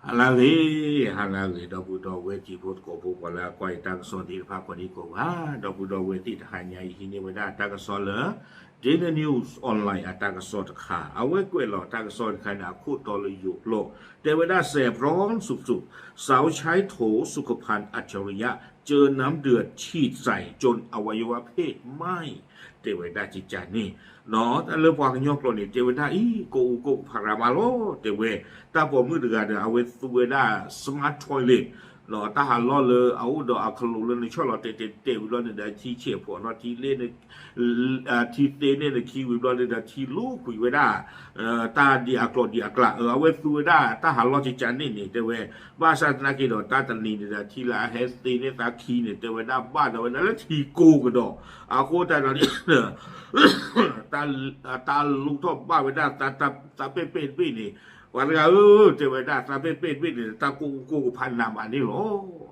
ဟါလၢအဂ့ၤ, ဟါလၢအဂ့ၤ ဒီပုၢ်ဒီဝဲၢ်တံၤဖိသကိးဖိ ပှၤလၢအကွၢ်ယတၢ်ကစီၣ်သ့ၣ်တဖၣ်ကိးဒံကိးဂၤ, ဒီပုၢ်ဒီဝဲၢ်သ့ၣ်တဟါညါအံၤ ဟံးန့ၢ်ဝဲဒၣ်တၢ်ကစီၣ်လၢ Daily News Online အတၢ်ကစီၣ်တခါ, အဝဲကွဲးလီၤတၢ်ကစီၣ်တခါန့ၣ် အခိၣ်တီလၢယိာ်လီၤ, တဲဝဲဒၣ် စဲးဖရီၣ် စုးစုး สาวใช้โทรสุขภัณฑ์อัจฉริยะ เจอน้ำเดือดฉีดใส่จนอวัยวะเพศไหม้ တဲဝဲဒၣ်ကကန့ၣ် တၢ်လၢပှၤကညီကျိာ်န့ၣ် တဲဝဲဒၣ်အံၤ ကိၣ်အူကိၣ်ကဖးရၤမးလီၤ တဲဝဲ, တၢ်ပိာ်မုၣ်တဂၤဒီး အဝဲသူဝဲဒၣ် smart toilet တၢ်ဟးလီၢ်လၢအအိၣ်ဒီးအကလိၤလၢနဆီၣ်လီၤတဲာ်တဲာ်တဲာ်ဝံၤဘျီန့ၣ်ဒီး ထံဆဲးဖှိၣ်ထီၣ်ထံလ့ ထံသ့န့ၢ်နခံဝံၤဘျီန့ၣ်ဒီး ထံလူကွံာ်ဝဲဒၣ် တၢ်ဒံးအကျိၤဒံးအကျး အဝဲသူဝဲဒၣ်တၢ်ဟးလီၢ်ကကန့ၣ်န့ၣ် တဲဝဲ, ဘၣ်ဆၣ်သနာ်က့ဒီး တၢ်တနံၤန့ၣ်ဒီး ထံလၢအဟဲသ့န့ၢ်သးခံန့ၣ် တဲဝဲဒၣ်ဘၣ်ဒီးဝဲဒၣ်လၢထံကိၢ်ကဒီး, အဃိသတးဒီး တၢ်လူထီၣ်ဘၣ်ဝဲဒၣ် သးပဲ့ပဲ့တဘ့ၣ်န့ၣ်, ပှၤတဂၤဧၢ, တဲဝဲဒၣ် သးပဲ့ပဲ့တဘ့ၣ်န့ၣ် တၢ်ကိၣ်ကိၣ်ကဖးနးမးန့ၣ်လီၤ.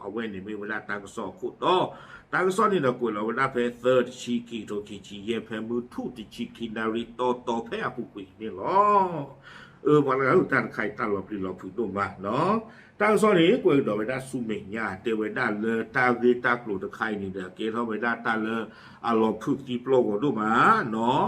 အဝဲန့ၣ်မ့ၢ်ဝဲဒၣ်တၢ်ကစီၣ်အခိၣ်တီ, တၢ်ကစီၣ်န့ၣ်ဒီးကွဲးလီၤဝဲဒၣ်ဖဲသၢ တဆံခံ ကထိခံဆံယဲၢ် ဖဲမုၢ်ထူၣ်တဆံခံနၣ်ရံၣ်တီတီဖဲအပူၤကွံာ်န့ၣ်လီၤ. အၢ ပှၤတဂၤဧၢ, တၢ်တခါအံၤတၢ်လီၤပျံၤလီၤဖုးဒိၣ်မးလီၤ. တၢ်ကစီၣ်န့ၣ် ကွဲးကဒီးဝဲဒၣ်ဆူမဲာ်ညါ တဲဝဲဒၣ်လၢတၢ်ဂ့ၢ်တၢ်ကျိၤတခါအံၤန့ၣ်ဒီး ကဲထီၣ်ဝဲဒၣ်တၢ်လၢအလီၤဖုးသံပျီၢ်ဂီၤဒိၣ်မးလီၤ.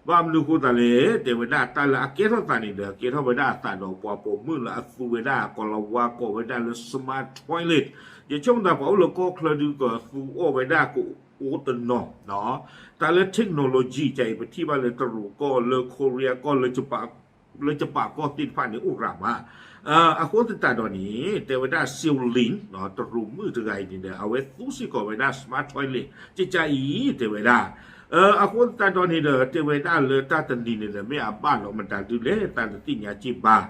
ဘၣ်မနုၤအဃိသတးလဲၣ်, တဲဝဲဒၣ်တၢ်လၢအကဲထီၣ်သးန့ၣ်ဒီး ကဲထီၣ်ဝဲဒၣ်အသးဒီးပှၤပိာ်မုၣ်လၢအသူဝဲဒၣ်ကိလၤဝါကိးဝဲဒၣ်လၢ smart toilet, ယဆိကမိၣ်သးပှၤအိၣ်လၢကီၢ်ချၢဒုးကသူအီၣ်ဝဲဒၣ်ကအိၣ်တနီၤ တၢ်လၢ technology ကါအံၤ ပထံၣ်ဘၣ်လၢတရူးကီၢ် လၢ Korea ကီၢ် လၢ Japan ကီၢ်သ့ၣ်တဖၣ်န့ၣ်အိၣ်ရၤမး. အဃိသတးဒီးန့ၣ် တဲဝဲဒၣ် Seo Lin တရူးမုၣ်တဂၤအံၤန့ၣ်ဒီး အဝဲသူစ့ၢ်ကီးဝဲဒၣ် smart toilet ကကါအံၤ တဲဝဲဒၣ်. အဃိသတးဒီးန့ၣ်ဒီး တဲဝဲဒၣ်လၢတၢ်တနံၤန့ၣ်ဒီး မ့ၢ်အဘၣ်ဒီးမတၤဒုလဲၣ် သးတသ့ၣ်ညါက့ဘၣ်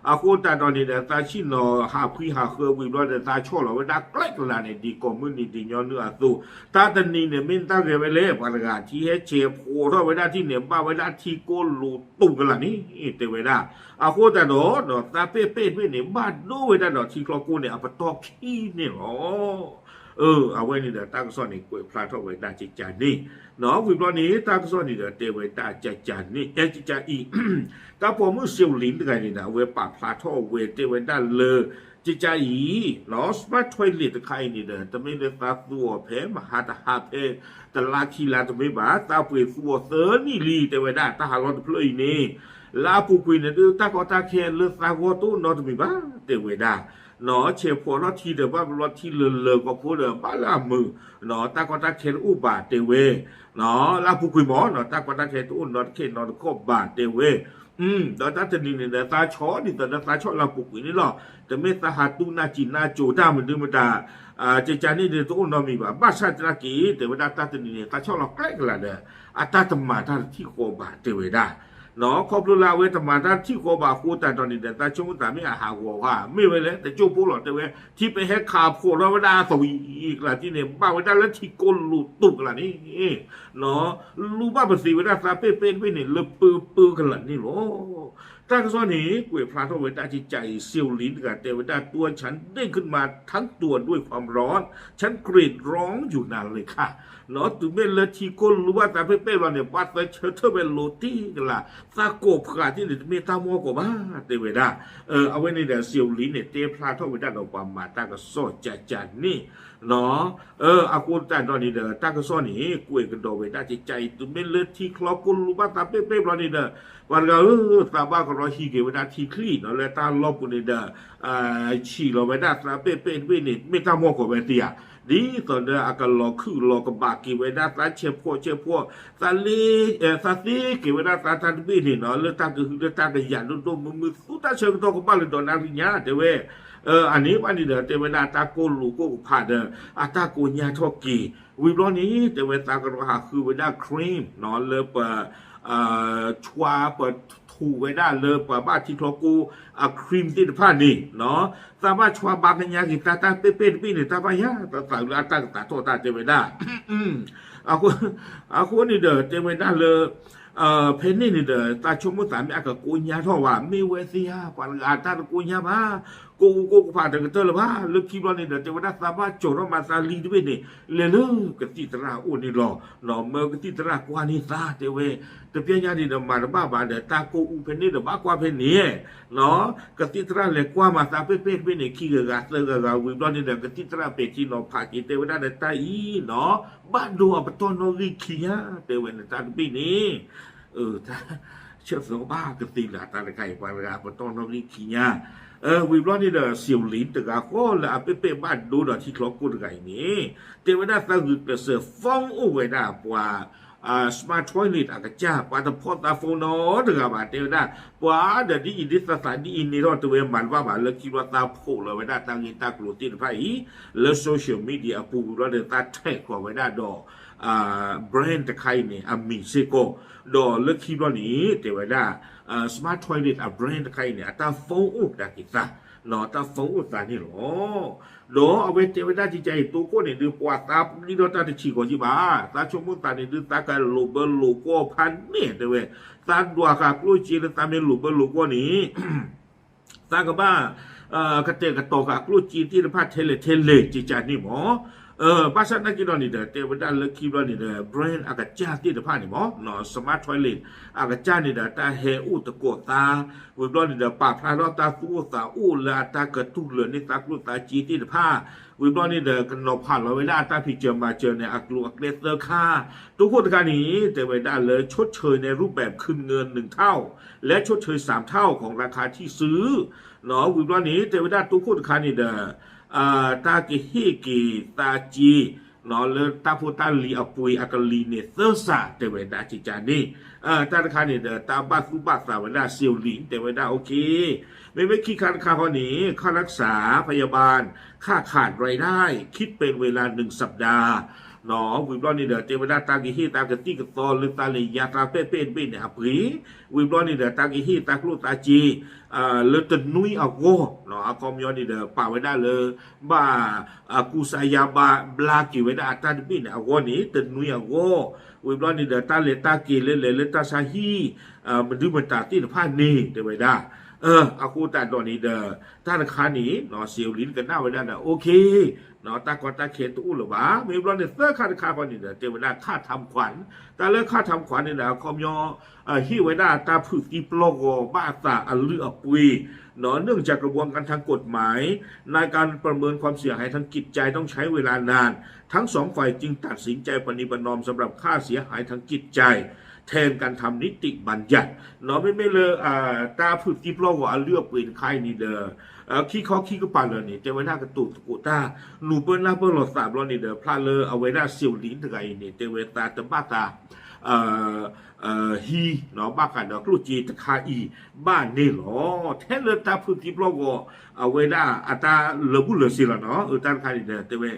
အဃိသတးဒီးန့ၣ်ဒီး သးဆ့ၣ်နီၤဟးဖှံဟးဃၢဝံၤဘျီဒီး သးဆီၣ်လီၤဝဲဒၣ်ကျဲကလးန့ၣ် ဒ်ကိးမုၢ်နံၤဒ်ညီနုၢ်အသိး, တၢ်တနံၤန့ၣ် မ့ၢ်တၢ်ဂဲၤဝဲလဲၣ်, ပှၤတဂၤထံဟဲဆဲးဖှိၣ်ထီၣ်ဝဲဒၣ်ထံၣ်န့ၣ် ဘၣ်ဝဲဒၣ်ထံကိၢ်လိာ်တူာ်ကလးန့ၣ် တဲဝဲဒၣ်. အဃိသတးဒီး သးပဲ့ပဲ့တဘ့ၣ်န့ၣ် ဘၣ်ဒိဝဲဒၣ်ဒီးထံချီကိန့ၣ် အပတီၢ်ခံန့ၣ်လီၤ. အၢ အဝဲန့ၣ်ဒီးတၢ်ကစီၣ်န့ၣ် ကွဲးဖျါထီၣ်ဝဲဒၣ်ကကါန့ၣ်, ဝံၤဘျီန့ၣ် တၢ်ကစီၣ်န့ၣ်ဒီးတဲဝဲဒၣ်ကကါန့ၣ် ကကါအံၤ တၢ်ပိာ်မုၣ် Seo Lin တဂၤန့ၣ်ဒီး အဝဲပာ်ဖျါထီၣ်ဝဲတဲဝဲဒၣ်လၢ ကကါအံၤ smart toilet တခါအံၤန့ၣ်ဒီး တမ့ၢ်လၢသးသူအီၤဖဲမဟါတဟါဖဲ တလါခံလါတမ့ၢ်ဘၣ်, သးပှ့ၤသူအီၤသၢနံၣ်လံ တဲဝဲဒၣ် တၢ်ဟးလီၢ်တဖျၢၣ်အံၤန့ၣ်, လၢအပူၤကွံာ်န့ၣ်ဒီး တၢ်ကီတၢ်ခဲလၢသးဂီၢ်တအိၣ်နီတမံၤဘၣ် တဲဝဲဒၣ်. ဆဲးဖှိၣ်ထီၣ်ထံဒီး ဘၣ်ဘျီထံလၢာ်လၢာ်ကီၢ်ဖိဒီး ဘၣ်လၢအမုာ်, တၢ်ကီတၢ်ခဲတအိၣ်ဘၣ် တဲဝဲ လၢအပူၤကွံာ်မ့ၢ် တၢ်ကီတၢ်ခဲတအိၣ်နီတခဲနီတခီၣ်ဘၣ် တဲဝဲ. ဒီးတၢ်တနံၤန့ၣ်ဒီး သးဆီၣ်ဒ်သိးဒီးသးဆီၣ်လၢအပူၤကွံာ်န့ၣ်လီၤ. တမ့ၢ်သးဟးတူၢ်နၢ်စံာ်နၢ်စိၤတၢ်မနုၤမတၤ ကကါန့ၣ်ဒီးတအိၣ်နီတမံၤဘၣ်. ဘၣ်ဆၣ်သနာ်က့ တဲဝဲဒၣ်တၢ်တနံၤန့ၣ် သးဆီၣ်လီၤကျဲကလးဒီး အတၢ်တမၤတၢ်တထံၣ်ဃီဘၣ် တဲဝဲဒၣ်. ခီဖျိလၢအဝဲတမၤတၢ်တထံၣ်ဃီဘၣ်အဃိသတးဒီးန့ၣ်ဒီး သးဆိကမိၣ်သးမ့ၢ်အဟးဂီၤဧါ, မ့ၢ်ဝဲလဲၣ် တကၠိဖိလီၤ တဲဝဲ, ထံပဟဲခးဖှိၣ်ထီၣ်ဝဲဒၣ်အသဝံၤကလးထံန့ၣ် ဘၣ်ဝဲဒၣ်လၢထံကိၢ်လိာ်တူာ်ကလးန့ၣ် လူဘၣ်ပသ့ဝဲဒၣ်သးပဲ့ပဲ့တဘ့ၣ်န့ၣ် လၢပၢပၢကလးန့ၣ်လီၤ. တၢ်ကစီၣ်န့ၣ် ကွဲးဖျါထီၣ်ဝဲဒၣ်ကကါအံၤ Seo Lin တဂၤတဲဝဲဒၣ် ตัวฉันเด้งขึ้นมาทั้งตัวด้วยความร้อน ฉันกรีดร้องอยู่นานเลยค่ะ တုၤမ့ၢ်လၢထံကိၢ်လူဘၣ်သးပဲ့ပဲ့ဘျီန့ၣ် ဘၣ်သးဆၢထၢၣ်ဝဲလိၤတံၢ်ကလး, သးကိးဖးသ့ၣ်န့ၣ် တမ့ၢ်တၢ်မီၢ်ကီးဘၣ် တဲဝဲဒၣ်. အဝဲန့ၣ်ဒီး Seo Lin န့ၣ် တဲဖျါထီၣ်ဝဲဒၣ်ဒီးပှၤမၤတၢ်ကစီၣ်ကကါန့ၣ် အဃိသတးဒီးန့ၣ်ဒီး တၢ်ကစီၣ်န့ၣ် ကွဲးကဒီးဝဲဒၣ်ကကါအံၤ တုၤမ့ၢ်လၢထံချီကိၢ်လူဘၣ်သးပဲ့ပဲ့ဘျီန့ၣ်ဒီး ပှၤတဂၤဧၢ, သးဘၣ်ကရီဟံးက့ၤဝဲဒၣ်ထံချံနီၤလၢတၢ်လီၢ်ပူၤန့ၣ်ဒီး ဆံၣ်လီၤဝဲဒၣ်သးပဲ့ပဲ့တဘ့ၣ်န့ၣ် မ့ၢ်တၢ်မီၢ်ကီးဝဲသ့ဧါ. ဒ်သိးဒီးအကလီၤခုၣ်လီၤကဘၣ်က့ၤဝဲဒၣ်သးဆဲးဖှိၣ်ဆဲးဖှိၣ်, သးလ့, သးသ့က့ၤဝဲဒၣ်သးတၢ်တဘ့ၣ်န့ၣ်နီၤ လၢတၢ်ကဟုလၢတၢ်ကယာ်ဒိၣ်ဒိၣ်မုၢ်မုၢ် သူတၢ်ဆၢကတီၢ်ကဘၣ်လၢဒီးနၣ်ရံၣ်ညါ တဲဝဲ. အန့ၣ်ဘၣ်န့ၣ်ဒီး တဲဝဲဒၣ်တၢ်ကိၢ်လူၤကိၢ်ကဖးဒီး အတၢ်ကိးညါထီၣ်က့ၤ ဝံၤဘျီန့ၣ် တဲဝဲသးကရီဟးဃုဝဲဒၣ် cream နီၤ လၢပ ဆှါပထူးဝဲဒၣ်လၢပှၤဘၣ်ထံချီကိၢ်အ cream သ့ၣ်တဖၣ်န့ၣ် သးဘၣ်ဆှါဘါကညါက့ၤတၢ်တၢ်ပဲ့ပဲ့တဘ့ၣ်န့ၣ် တၢ်ဘၣ်ယၤသးသးလၢအတၢ်ကသးထီၣ်တၢ်တဲဝဲဒၣ်. အဃိန့ၣ်ဒီးတဲဝဲဒၣ်လၢ ဖဲန့ၣ်န့ၣ်ဒီး သးဆိကမိၣ်သးမ့ၢ်အကကိးညါထီၣ်ဘၣ် မ့ၢ်ဝဲသ့ဧါ ပှၤတဂၤတၢ်တကိးညါဘၣ်. ကိးအူကိးကဖးတကတၢၢ်လၢၤဘၣ်. လၢခံဘျီန့ၣ်ဒီး တဲဝဲဒၣ်သးဘၣ်ကၠီၤထီၣ်မၤသးလံတဘ့ၣ်န့ၣ် လဲၤလၢကသံၣ်သရၣ်အအိၣ်န့ၣ်လီၤ. မၢကသံၣ်သရၣ်ကွၢ်န့ၢ်သး တဲဝဲ, တပျဲညါန့ၣ်ဒီး မၤတဘၣ်ဘၣ်ဒီး တၢ်ကိးအူဖဲန့ၣ်ဒီး ဘၣ်ကွၢ်ဖဲန့ၣ် ကသံၣ်သရၣ်လဲၤကွၢ်မၤသးပဲပဲတဘ့ၣ်န့ၣ် ခံဂၤဂၤသၢဂၤဂၤ ဝံၤဘျီန့ၣ်ဒီး ကသံၣ်သရၣ်ပဲာ်ထံနီၤဖးက့ၤ တဲဝဲဒၣ်ဒီးတၢ်အံၤနီၤ ဘၣ်ဒိအပတီၢ်နီၣ်ဂံၢ်ခံညါ တဲဝဲန့ၣ်တၢ်တဘ့ၣ်န့ၣ် ဆၢသီဘၣ်ကသ့လၢအတၢ်တခါအံၤ ပှၤတဂၤအပတီၢ်နီၣ်ဂံၢ်ခံညါ. ဝံၤဘျီန့ၣ်ဒီး စံးလံတဂၤဃီလၢအပဲာ်ပဲာ်ဘၣ်ဒိဒီးထံချီကိၣ်တဂၤအံၤန့ၣ် တဲဝဲဒၣ်သးဂုာ်ကျဲးစၢး phone အိၣ်ဝဲဒၣ်ပှၤ smart toilet အကစၢ် ပှၤတဖီၣ်သး phone နီတဂၤဘၣ် တဲဝဲဒၣ် ပှၤဒီးဒ်အံၤဒ်သးသးဒ်အံၤန့ၣ်ထီၣ် တဲဝဲမၤတဘၣ်ဘၣ် လၢခံဘျီသးဖိးလီၤဝဲဒၣ်တၢ်ဂ့ၢ်တၢ်ကျိၤသ့ၣ်တဖၣ်အံၤ လၢ social media အပူၤဝံၤဘျီန့ၣ် သး tag ဃီၤဝဲဒၣ်ဒီး brand တခါအံၤန့ၣ် အမံၤစ့ၢ်ကီး ဒီးလၢခံဘျီန့ၣ် တဲဝဲဒၣ် smart toilet အ brand တခါအံၤန့ၣ် အတၢ် phone အိၣ်ကဒါက့ၤသး တၢ် phone အိၣ်သးန့ၣ်လီၤ. ဒီးအဝဲတဲဝဲဒၣ်ကကါအံၤ တိခိၣ်န့ၣ်ဒုး ပှၤသးပှံထီၣ်တၢ်တဆံးကီးက့ဘၣ်, သးဆိကမိၣ်သးန့ၣ်ဒုး သးကလိာ်ဘၢလိာ်ကွီၢ်ဖးန့ၣ် တဲဝဲ, သးဒွးဃာ်ကျိၣ်စ့လၢသးမ့ၢ်လိာ်ဘၢလိာ်ကွီၢ်န့ၣ် သးကဘၣ် ကတဲာ်ကတီၤဃာ်ကျိၣ်စ့သ့ၣ်တဖၣ်ထဲလဲၣ်ထဲလဲၣ် ကကါန့ၣ်မး. ဘၣ်ဆၣ်သနာ်က့ဒီးန့ၣ်ဒီး တဲဝဲဒၣ်လၢခံဘျီန့ၣ်ဒီး brand အကစၢ်သ့ၣ်တဖၣ်န့ၣ်မး smart toilet အကစၢ်န့ၣ်ဒီး တၢ်ဟဲအိၣ်သကိးသး ဝံၤဘျီန့ၣ်ဒီး ပာ်ဖျါထီၣ်တၢ်သူၣ်အိၣ်သးအိၣ်လၢအတၢ်ကတူၢ်လိာ်န့ၢ်သးကျိၣ်သးစ့သ့ၣ်တဖၣ်, ဝံၤဘျီန့ၣ်ဒီး ကနီၤဖးလီၤဝဲဒၣ်အတၢ်ဖံးစၢၤမၤစၢၤန့ၣ် အကျိၤအကျဲသၢခါ, တိခိၣ်တခါန့ၣ် တဲဝဲဒၣ်လၢ ชดเชยในรูปแบบคืนเงิน หนึ่งเท่า และชดเชยสามเท่าของราคาที่ซื้อ ဝံၤဘျီန့ၣ် တဲဝဲဒၣ်တိခိၣ်တခါန့ၣ်ဒီး တၢ်ကဟ့ၣ်က့ၤသးစ့ လၢတၢ်ဖိတၢ်လံၤအပှ့ၤအကလံၤန့ၣ် သၢစး တဲဝဲဒၣ်ကကါန့ၣ်, တၢ်တခါန့ၣ်ဒီး တၢ်ဘၣ်သူၣ်ဘၣ်သးဝဲဒၣ် စံးလံ တဲဝဲဒၣ် okay, မ့မ့ၢ်ခံခါတခါဃီန့ၣ် ค่ารักษาพยาบาล ค่าขาดรายได้ คิดเป็นเวลาหนึ่งสัปดาห์ ဝံၤဘျီန့ၣ်ဒီး တဲဝဲဒၣ်တၢ်ကဟ့ၣ်သးကသံၣ်ကသီလၢသးလဲၤယါသးပဲာ်ပဲာ်တဘ့ၣ်န့ၣ် အပှ့ၤ, ဝံၤဘျီန့ၣ်ဒီး တၢ်ကဟ့ၣ်သးကျိၣ်သးစ့ လၢတနွံအဂီၢ်, အခီပညီန့ၣ်ဒီး ပာ်ဝဲဒၣ်လၢ ဘၣ် ကူစါယါဘၣ် ဘျါက့ၤဝဲဒၣ်အတၢ်တဘ့ၣ်န့ၣ်အဂီၢ်န့ၣ် တနွံအဂီၢ်, ဝံၤဘျီန့ၣ်ဒီး တၢ်လဲၤတၢ်က့ၤလၢလဲၤလၢတၢ်ဆါဟံၣ် မဒုမတၤသ့ၣ်တဖၣ်န့ၣ် တဲဝဲဒၣ်, အဃိသတးဒီးန့ၣ်ဒီး တၢ်တခါန့ၣ် စံးလံကနၣ်ဝဲဒၣ်ဒီး okay, တၢ်ကီတၢ်ခဲတအိၣ်လၢၤဘၣ်. မ့ၢ်ဘျီန့ၣ် သၢခါတခါဃီန့ၣ်ဒီး တဲဝဲဒၣ် ค่าทำขวัญ, တၢ်လၢ ค่าทำขวัญ န့ၣ်ဒီး အခီပညီ ဟ့ၣ်ဝဲဒၣ်တၢ်ဖုးသံပျီၢ်ဂီၤဘၣ်အသးအလုၢ်အပှ့ၤ, เนื่องจากกระบวนการทางกฎหมายในการประเมินความเสียหายทางจิตใจต้องใช้เวลานาน ทั้งสองฝ่ายจึงตัดสินใจประนีประนอมสำหรับค่าเสียหายทางจิตใจแทนการทำนิติบัญญัติ မ့မ့ၢ်လၢ တၢ်ဖုးသံပျီၢ်ဂီၤအလုၢ်အပှ့ၤတခါအံၤန့ၣ်ဒီး ခံခီခံကပၤလၢာ်န့ၣ် တဲဝဲဒၣ်ကတိၤသကိးတၢ် နူၤပၢၢ်နၢ်ပၢၢ်လိာ်သးဘျီန့ၣ်ဒီး ဖျါလၢအဝဲဒၣ်စံးလံတဂၤအံၤန့ၣ် တဲဝဲသးတဘၣ်သး ဟံး ဘၣ်ဃးဒီးကျိၣ်စ့တခါအံၤဘၣ်န့ၣ်လီၤ. ထဲလၢတၢ်ဖုးသံပျီၢ်ဂီၤ အဝဲဒၣ်အတၢ်လၢာ်ဘူၣ်လၢာ်စ့လီၤနီၤ တၢ်တခါန့ၣ်ဒီး တဲဝဲ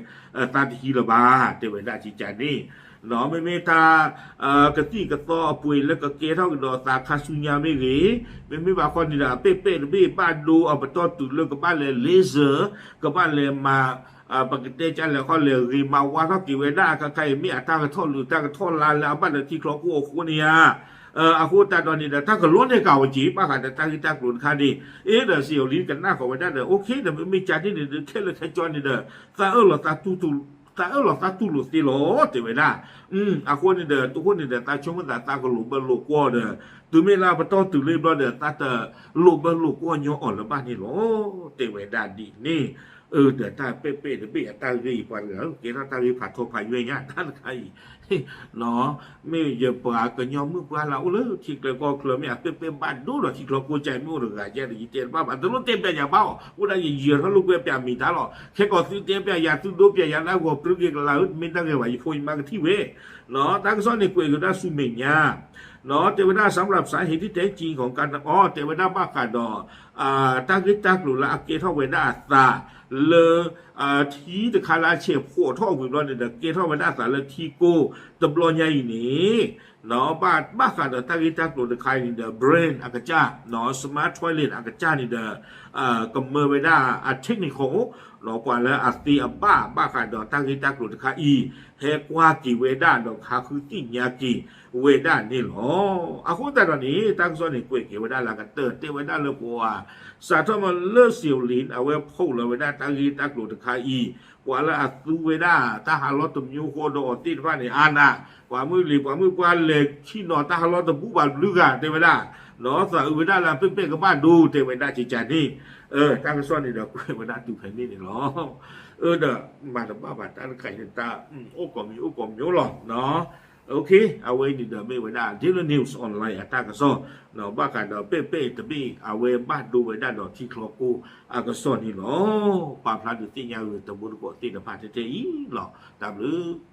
သးတဟံးလၢၤဘၣ် တဲဝဲဒၣ်ကကါန့ၣ်, မ့မ့ၢ်တၢ် ကသံၣ်ကသီအပှ့ၤလၢကကဲထီၣ်ကဒီးသးခါဆူညါမ့ၢ်ဂ့ၤ, မ့မ့ၢ်ဘၣ်ဃီန့ၣ်ဒီး အပဲာ်ပဲာ်တဘ့ၣ်ဘၣ်ဒိအပတီၢ်တုၤလၢကဘၣ်လဲၤ laser ကဘၣ်လဲၤမၤ ပကတဲကၢ်လဲၤဃီလဲၤဂ့ၤမၤဝါထီၣ်က့ၤဝဲဒၣ် ခဲခါအံၤမ့ၢ်အတၢ်ကထီၣ်လုာ်တၢ်ကထီၣ်လါလၢအဘၣ်လၢထံချီခိၣ်အဃိန့ၣ်ဧါ. အဃိသတးဒီးန့ၣ်ဒီး တၢ်ကလီန့ၢ်ကၤဝဲက့ၤ ဘၣ်ဃးဒီးတၢ်ဂ့ၢ်တၢ်ကျိၤတခါန့ၣ်, အ့ဒီးစံးလံကနၣ်ဃီၤဝဲဒၣ်ဒီး okay ဒီးမ့မ့ၢ်ကၢ်ဒ်န့ၣ်ဒီး ခဲလၢာ်ခဲကၠီန့ၣ်ဒီး သးအၢၣ်လီၤ သးအၢၣ်လီၤသးတူၢ်လိာ်သ့လီၤ တဲဝဲဒၣ်. အဃိန့ၣ်ဒီး တဃိန့ၣ်ဒီး သးဆိကမိၣ်သးသးကလိာ်ဘၢလိာ်ကွီၢ်ဒီး တုၤမ့ၢ်လၢပတီၢ်တုၤလၢဘျီဒီး သးတလိာ်ဘၢလိာ်ကွီၢ်ညီအီၤလၢၤဘၣ်န့ၣ်လီၤ တဲဝဲဒၣ်ဒ်န့ၣ်. အၢ ဒီးတၢ်ပဲာ်ပဲာ်တဘ့ၣ်အတၢ်ဂ့ၢ်အံၤ ပှၤတဂၤကဲထီၣ်တၢ်ဂ့ၢ်ဖးထီဖးယွဲၢ်ညါ တၢ်တခါအံၤ မ့ၢ်ယပှၤကညီမုၣ်ပှၢ်လၢအိၣ်လၢထံကျဲကီၢ်ချၢ မ့ၢ်အပဲာ်ပဲာ်ဘၣ်ဒိဒီးထံချီကိၢ်ကၠဲး မ့ၢ်အိၣ်တဂၤကဲဒီး ယတဲတဘၣ်ဘၣ် တလိၣ်တဲပျးယၤဘၣ်အီၤ အိၣ်ဒၣ်ယယၢၤထီၣ်လိာ်ကွဲပျးမံၤတၢ်လီၤ. ခဲကီးသုတဲပျးယၤ သုဒိပျးယၤလၢအဂီၢ် ပြၢက့ၤကလးဧၢ တမ့ၢ်တၢ်ဂ့ၤဘၣ် ယဖိယမါကထံၣ်ဝဲ တၢ်ကစီၣ်န့ၣ်ကွဲးက့ၤဝဲဒၣ်ဆူမဲာ်ညါ တဲဝဲဒၣ် สำหรับสาเหตุที่แท้จริงของการ အီ တဲဝဲဒၣ်ဘၣ်ဃးဒီး တၢ်ဂ့ၢ်တၢ်ကျိၤလၢအကဲထီၣ်ဝဲဒၣ်အသးလၢ ထံတခါလၢအဆဲးဖှိးထီၣ်ဝံၤဘျီန့ၣ်ဒီး ကဲထီၣ်ဝဲဒၣ်အသးလၢထံကိၢ်တဘျီညါအံၤန့ၣ် ဘၣ်ဘၣ်ဃးဒီးတၢ်ဂ့ၢ်တၢ်ကျိၤတခါအံၤန့ၣ်ဒီး brand အကစၢ်, smart toilet အကစၢ်န့ၣ်ဒီး ကမၢဝဲဒၣ်အ technical ပှၤလၢအသ့အဘၣ်ဘၣ်ဃးဒီးတၢ်ဂ့ၢ်တၢ်ကျိၤတခါအံၤ ဟဲကွၢ်က့ၤဝဲဒၣ်ဒီးခါဃုသ့ၣ်ညါက့ၤဝဲဒၣ်န့ၣ်လီၤ. အဃိသတးဒီးန့ၣ် တၢ်ကစီၣ်န့ၣ် ကွဲးက့ၤဝဲဒၣ်လၢအကတၢၢ် တဲဝဲဒၣ်လၢပှၤ စးထီၣ်မးလၢ စံၣ်အိၣ်လံ အဝဲဖီၣ်လီၤဝဲဒၣ်တၢ်ဂ့ၢ်တၢ်ကျိၤတခါအံၤ ပှၤလၢအသူဝဲဒၣ်တၢ်ဟးလီၢ်တမျိုးဃီဒီးအီၤသ့ၣ်တဖၣ်န့ၣ် အါနး ပှၤမုၢ်လံၤ ပှၤမုၢ်ပှၢ်လဲၤထံၣ်နီၤတၢ်ဟးလီၢ်တဘူးဘၣ်ဘျုးဂၤ တဲဝဲဒၣ်, သးအုးဝဲဒၣ်လၢပဲပဲကဘၣ်ဒိ တဲဝဲဒၣ်ကကန့ၣ်, တၢ်ကစီၣ်န့ၣ်ဒီးကွဲးဝဲဒၣ်တုၤဖဲန့ၣ်န့ၣ်လီၤ. အၢဒီးမၤတဘၣ်ဘၣ်တၢ်တခါအံၤန့ၣ် တၢ်အိၣ်ကိးမံၤအိၣ်ကိးမံၤလီၤ. အဝဲအံၤန့ၣ်ဒီးမ့ၢ်ဝဲဒၣ် Daily News Online အတၢ်ကစီၣ်, ဘၣ်ဃးဒီးပဲပဲတဘ့ၣ် အဝဲဘၣ်ဒိဝဲဒၣ်ဒီးထံချီကိၢ်အကစီၣ်န့ၣ်လီၤ. ပာ်ဖျါဒုးသ့ၣ်ညါဂ့ၤတံၤသကိးသ့ၣ်တဖၣ်ထဲထဲအံၤလီၤ. တၢ်ဘျုး